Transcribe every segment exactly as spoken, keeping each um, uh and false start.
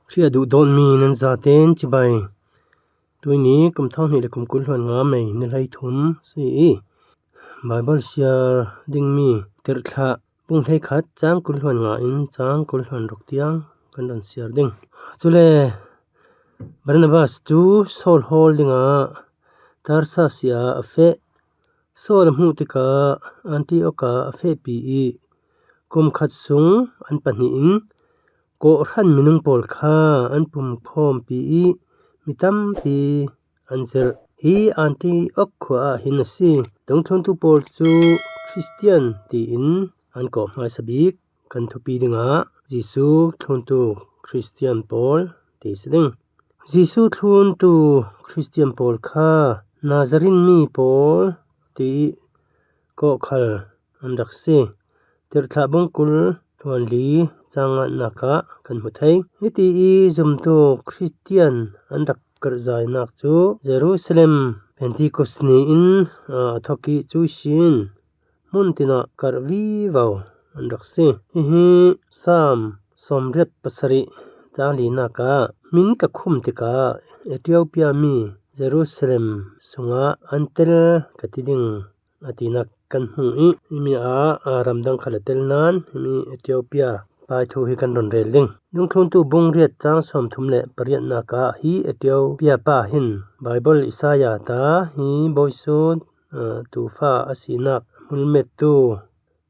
Khrih a duh dawn mi nan zaten chibai. Tuini kum thawng hnih le kum kul hluan nga May ni hlei thum si i, Bible siar ding mi Tirhthlah bung hleikhat chang kul hluan nga in chang kul hluan ruk tiang kan rawn siar ding. Chule Barnabas chu Saul hawl dingah Tarsa siah a feh. Saul a hmuh tikah Antioch-ah a fehpi i, kum khat sung an pahnihin kawhhran minung pawl kha an pumkhawmpi i, mi tampi an zirh. Hi Antioch khuaah hin a si. Dungthluntu pawl chu Kristian tiin an kawhhmaisa bik kan thupi dingah Jesu thluntu Kristian pawl ti si ding. Jesu thluntu Kristian pawl kha Nazarene mi pawl ti kawhkhal an rak si. Tirhthlah bung kul hluan li chang ngahnakah kan hmu thei. Hiti i zumtu Kristian an rak karhzainak chu Jerusalem Pentecost niin, a, a thawk i chu sin hmun tinah karh vivo an rak si. Hihi Sam sawmriat pasarih chang linakah hmin ka khum tikah Ethiopia mi Jerusalem sungah an tel ka ti ding a tinak kan hmu i, himi a, a, ramdang khal a tel nan himi Ethiopia pai thu hi kan rawn rel ding. Dungthluntu bung riat chang sawmthum le pariatnakah hi Ethiopia pa hin Bible Isaiah ta hi bawisun, a, tufa a sinak hmulmettu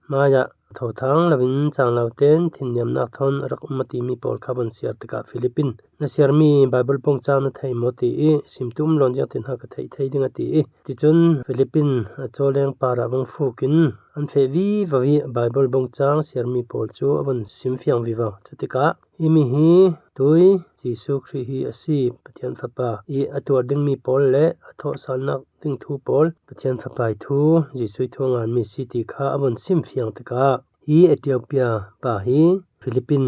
hmaiah tho thang lovin chang lo ten thinniamnak thawn a rak um a timi pawl kha van siar tikah Philip in, "Na siarmi Bible pawng chang na thei maw?" ti i, "Sim tum lawn ziang tin ha ka theih thei ding," a ti i. Tichun Philip in a chawleng parah vung fukin an feh vivo i Bible pawng chang siarmi pawl chu a van sim fiang vivo. Chutikah, "Himi hi tui Jesu Khrih hi a si, Pathian Fapa i a tuar ding mi pawl le a thawhsalnak ding thu pawl, Pathian Fapa i thu, Jesu i thu a ngan mi si," ti kha a vun sim fiang tikah, hi Ethiopia pa hi Philip in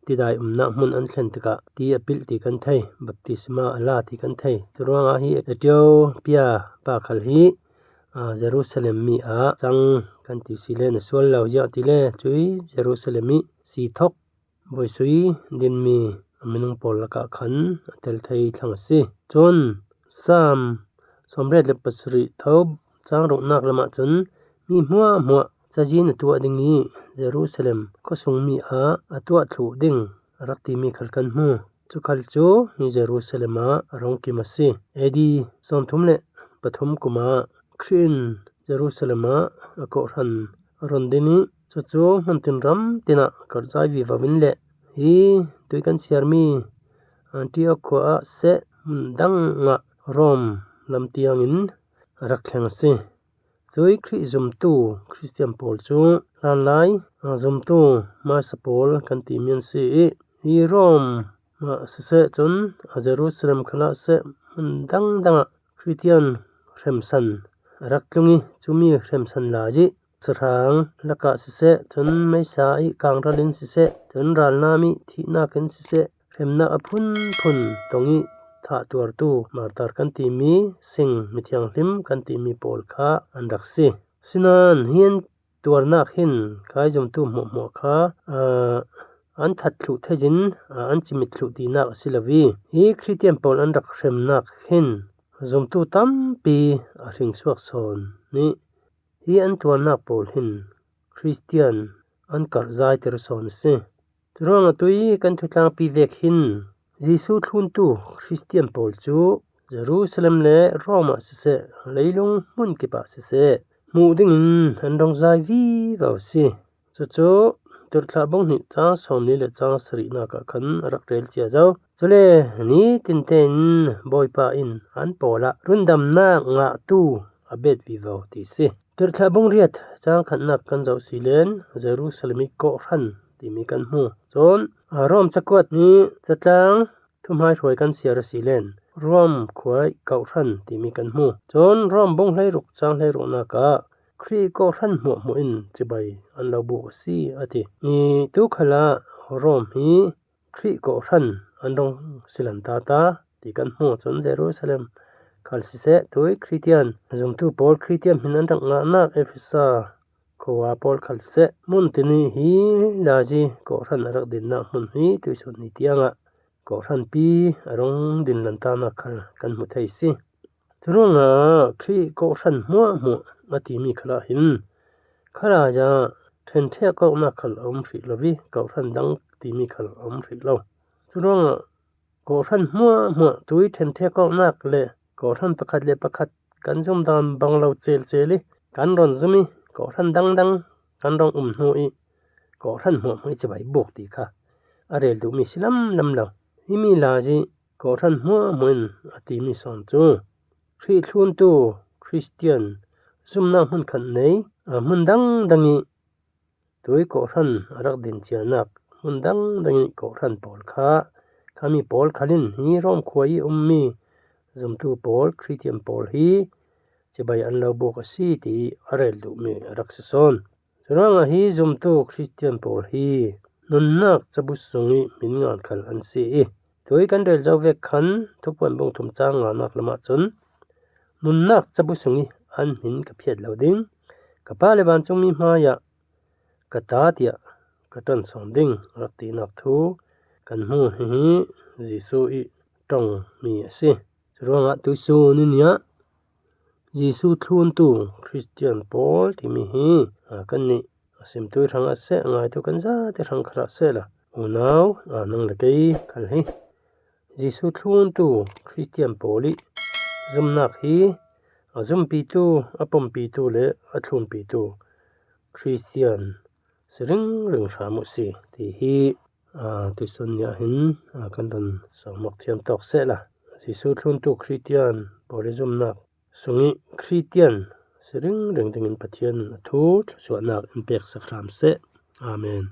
tidai umnak hmun an thlen tikah ti a pilh ti kan thei, baptisma a la ti kan thei. Churuangah hi Ethiopia pa khal hi, a, Jerusalem mi ah chang kan ti si le na sual lo ziah ti le, cui Jerusalem i si thawk buaisui dinmi a minung pawl lakah khan a tel thei thlang a si. Chun Sam sawmriat le pasarih tho chang ruknak lamah chun mi hmuahhmuah chazin a tuah ding i Jerusalem khuasung mi ah a tuah thluh ding a rak timi khal kan hmu. Chu khal chu hi Jerusalem ah a rawng kim a si. A D sawmthum le pathum kumah Khrih in Jerusalem ah a kawhhran a rawn din i, chu chu hmun tin ram tinah karhzai vivo in le hi tui kan siarmi Antioch khua ah seh hmun dangah Rome lam tiangin a rak thleng a si. Cui Khrih zumtu Kristian pawl chu hlanlai, a, zumtu hmaisa pawl kan timi an si i, hi Rome ah siseh chun a Jerusalem khalah seh hmun dang dangah Khristian hremsan a rak tlung i, chumi hremsan lai i sahrang lakah siseh chun meisa i kangralin siseh chun ralnam i thihnakin siseh hremnak a phunphun tawng i thah tuartu martar kan timi sing mithianghlim kan timi pawl kha an rak si. Sinan hi an tuarnak hin kai zumtu hmuahhmuah kha, aa, an that thluh theiin, aa, an chimit thluh tinak a si lo i, hi Khristian pawl an rak hremnak hin zumtu tampi a hring suak sawn i, hi an tuarnak pawl hin Khristian an karhzaiter sawn a si. Churuangah tui kan thutlangpi vek hin Jesu thluntu Khristian pawl chu Jerusalem le Rome ah siseh, leilung hmun kipah siseh, hmuh dingin an rawngzai vivo si. Chu chu Tirhthlah bung hnih chang sawmli le chang sarihnakah khan a rak rel cia zo. Chule ni tintein Bawipa in an pawlah rundamnak ngahtu a bet vivo ti si. Tirhthlah bung riat chang khatnak kan zoh si len Jerusalem i kawhhran timi kan hmu. Chuan, a, Rome chakuat ni chatlang thuhmai hruai kan siar a si len Rome khuai kawhhran timi kan hmu. Chuan Rome bung hleiruk chang hleiruknakah Khrih kawhhran hmuahhmuahin chibai an lo buk a si a ti. Ni tu khalah Rome hi Khrih kawhhran an rawng silan ta ta ti kan hmu. Chuan Jerusalem khal siseh, tui Khristian zumtu pawl Khristian hmin an rak ngahnak Efesa khua pawl khal siseh, hmun tini hi lazi kawhhran a rak dinnak hmun hi tuisun ni tiangah kawhhranpi a rung dinlan tana khal kan hmu thei si. Churuangah Khrih kawhhran hmuahhmuah a timi khalah hin khalaiah ṭhenṭhek kawknak khal a um hrih lo i, kawhhran dang timi khal a um hrih lo. Churuangah kawhhran hmuahhmuah tui ṭhenṭhek kawknak le kawhhran pakhat le pakhat kan zum dan bang lo celcel i, kan rawn zum i, kawhhran dangdang kan rawn um hnu i, kawhhran hmuahhmuah i chibai bawk ti kha a rel duhmi si lam lam lo. Himi lai hi kawhhran hmuahhmuah in a timi sawn chu Khrih thluntu Kristian zumna hmun khat nei, a hmun dangdang i tui kawhhran a rak din chianak hmun dangdang i kawhhran pawl kha, khami pawl khalin hi Rom khua i ummi zumtu pawl, Kristian pawl hi chibai an lo bawk a si ti a rel duhmi a rak si sawn. Churuangah hi zumtu Kristian pawl hi nunnak cabu sung i hmin ngan khal an si i, tui kan rel zo vek khan Thupuan bung thum chang nganak lamah chun, nunnak cabu sung i an hmin ka phiat lo ding, ka Pa le vancungmi hmaiah ka ta tiah ka ṭan sawn ding rak tinak thu kan hmu hi hi Jesu i ṭawng mi a si. Churuangah tuisun i niah Jesu thluntu Kristian pawl timi hi, a, kan nih a simtui hrang a seh, ngaitu kan zate hrang khalah seh la, unau, a, nang le kei khal hi Jesu thluntu Kristian pawl i zumnak hi a zumpitu, a pawmpitu le a thlunpitu Kristian si ringring hram uh si ti hi, a, tuisun niah hin, a, kan rawn sawmawk thiam tawk seh la. Jesu thluntu Kristian pawl i zumnak sung i Kristian si ringring dingin Pathian a thu thlusuahnak in pek sak hram seh. Amen.